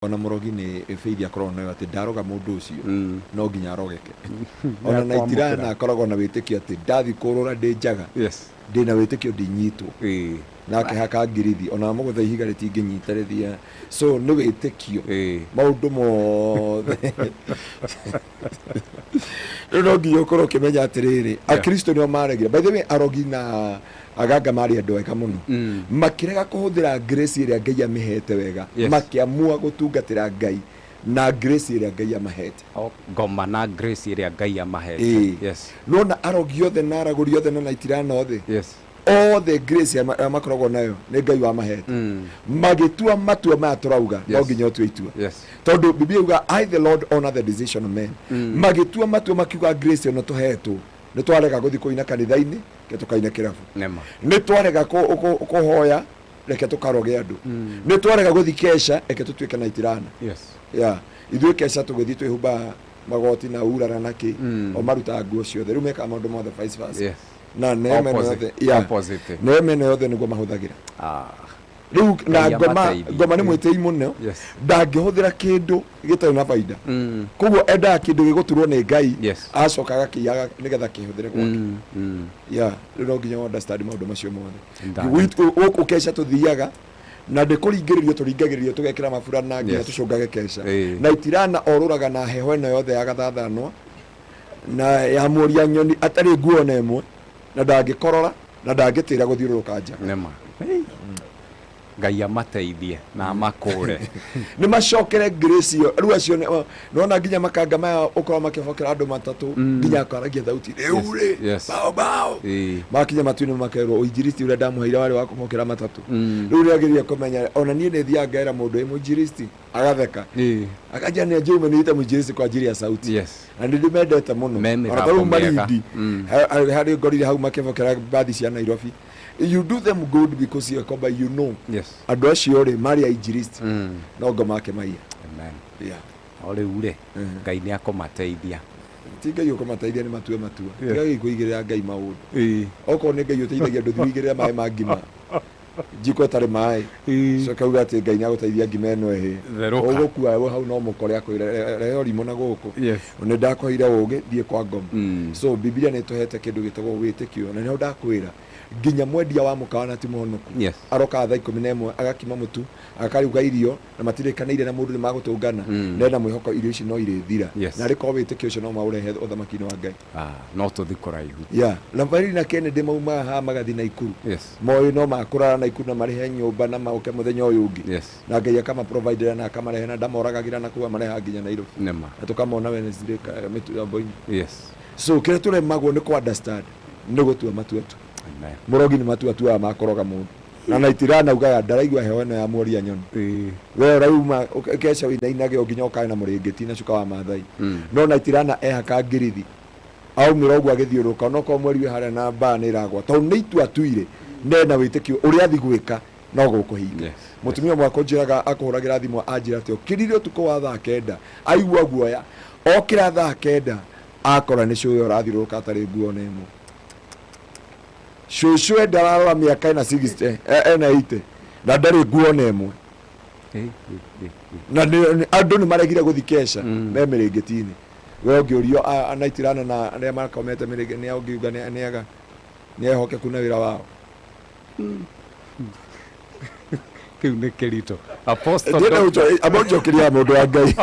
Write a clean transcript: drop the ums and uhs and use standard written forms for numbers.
Ona mũrogi nĩ faith akoragwo nayo atĩ ndaroga mũndũ ũcio no nginya arogeke. Ona Naitirana akoragwo na wĩtĩkio atĩ ndathi kũrũra ndĩ njaga ndĩna wĩtĩkio ndinyitwo. Na akehaka ngirithi ona amũgũtha ihiga rĩtingĩnyita rĩthiaga. So nĩ wĩtĩkio maũndũ mothe. Rĩu no nginya ũkorwo ũkĩmenya atĩrĩrĩ, Akristo nĩo maregire. By the way, arogi na aganga marĩ andũ ega mũno. Makĩrega kũhũthĩra grace ĩrĩa Ngai amĩhete wega. Makĩamua gũtungatĩra Ngai na grace ĩrĩa Ngai amahete. O, ngoma na grace ĩrĩa Ngai amahete. Nĩwona arogi othe na aragũri othe na naitirana othe? Othe grace ĩrĩa makoragwo nayo nĩ Ngai wamahete. Magĩtua matua maya tũrauga, no nginya ũtue itua. Tondũ Biblia yuga, I the Lord honor the decision of men. Magĩtua matua makiuga grace ĩno tũhetwo, nĩ twarega gũthiĩ kũina kanitha-inĩ, reke tũkaine kĩrabu. Nĩma. Nĩ twarega kũhoya, reke tũkaroge andũ. Nĩ twarega gũthiĩ kesha, reke tũtuĩke na itirana. Yeah. Ithuĩ kesha tũgĩthiĩ twĩhumbaga magoti na urara na kĩ, o marutaga nguo ciothe. Rĩu mekaga maũndũ mothe vice versa. Na neema ĩno Opposite. yothe, yeah. Opposite. Neema ĩno yothe nĩguo mahũthagĩra. Rĩu na Ngai ngoma, amateithie. ngoma nĩ mwĩtĩi mũno. Ndangĩhũthĩra kĩndũ gĩtarĩ na baida. Koguo endaga kĩndũ gĩgũturwo nĩ Ngai, acoka agakĩiyaga nĩgetha kĩhũthĩre gwake. Yeah, rĩu no nginya understand maũndũ macio mothe. Gũkũ keca tũthiaga na ndĩkũringĩrĩrio, tũringagĩrĩrio tũgekĩra mabura na nginya tũcũngage keca. Na itirana orũraga na heho ĩno yothe ya gathathanwa na ya mũria nyoni atarĩ nguo ona ĩmwe, na ndangĩkorora na ndangĩtĩra gũthiũrũrũka nja. Nĩma. Ngai amateithie na amakũre. Nĩ macokere grace ĩyo. Rĩu acio nĩwona nginya makanga maya ũkorwo makĩbokera andũ matatũ nginya akaragia thauti rĩu rĩ bao bao. Makinya matu-inĩ makerwo ũinjiristi ũrĩa ndamũheire warĩ wa kũbokera matatũ. Rĩu nĩagĩrĩire kũmenya ona niĩ nĩ thiaga ngera mũndũ ĩ mũinjiristi agatheka. Akanjia nĩ njũĩ umeniita mũinjiristi kwa ajili ya sauti. Na nĩ ndĩmendete mũno. Me Ona mĩgambo tarĩu mĩega. Malindi, harĩ ngorire hau makĩbokera mbathi cia Nairobi. You do them good because you kwamba you know. Andũ acio rĩ marĩ ainjiristi. No ngoma akĩmaiya. Amen. Yeah. O rĩu rĩ, Ngai nĩ akũmateithia. Ti Ngai ũkũmateithia nĩ matue matua. Tiga kũigĩrĩra Ngai maũndũ. Okorwo nĩ Ngai ũteithagia ndũthiĩ ũigĩrĩre maĩ ma ngima. Njiko ĩtarĩ maĩ. Coka uge atĩ Ngai nĩ agũteithia ngima ĩno ĩhĩe. Therũka. Ũgũkua we hau no mũkore akwĩre rehe ũrimũ na gũkũ. Nĩ ndakũheire ũgĩ thiĩ kwa ngoma. So Biblia nĩ ĩtũhete kĩndũ gĩtagwo wĩtĩkio na nĩho ndakwĩra nginya mwendia wa mũkawa na ti mũhonoku arokaga thaa 11 agakima mũtu akaruga irio na matirĩkanĩire na mũndũ nĩ magũtũngana na ena mwĩhoko irio ici no irĩthira. Na arĩ korwo wĩtĩkio ũcio no maũrehe ũthamaki-inĩ wa Ngai. No tũthi kũraihu. Yeah. Na Valerie na Kennedy maumaga haha magathi Naikuru. Moĩ no makũrara Naikuru na marĩhe nyũmba na moke mũthenya ũyũ ũngĩ. Na Ngai akamaprovidera na akamarehe na ndamoragagĩra na kũu amarehaga nginya Nairobi. Nĩma. Na tũkamona Wednesday mĩtambo-inĩ. So kĩrĩa tũremagwo nĩ kũ understand nĩ gũtua matua tu. Amen. Mũrogi nĩ matua atuaga ma kũroga mũndũ. Na Naitirana augaga ndaraigua heho ĩno ya Mworia Nyoni. We ũrauma keca ũinainage o nginya ũkae na mũrĩngĩti na cuka wa Maathai. No Naitirana ehaka ngirithi aumĩra ũguo agĩthiũrũrũka onokorwo mweri wĩ harĩa na mbaa nĩ ĩragwa tondũ nĩ itua atuire na ena wĩtĩkio ũrĩa athi gwĩka no gũkũhinga. Mũtumia ũmwe akũnjĩraga akũhũragĩra thimũ anjĩra atĩ okĩrire ũtukũ wa thaa kenda aigua guoya okĩra thaa kenda akora nĩ cũwe ũrathiũrũrũka atarĩ nguo ona ĩmwe. Cũcũ ndararora mĩaka ena 60 ena 80 na ndarĩ nguo ona ĩmwe. Na andũ nĩ maregire gũthi keca me mĩrĩngĩti-inĩ. We ũngĩũrio anaitirana na arĩa makomete mĩrĩngĩ nĩ ũngiuga nĩ ega nĩ ehokeku na wĩra wao. Kĩu nĩ kĩritũ. Apostle Ndienda Doctor. gũcokia mũndũ wa Ngai.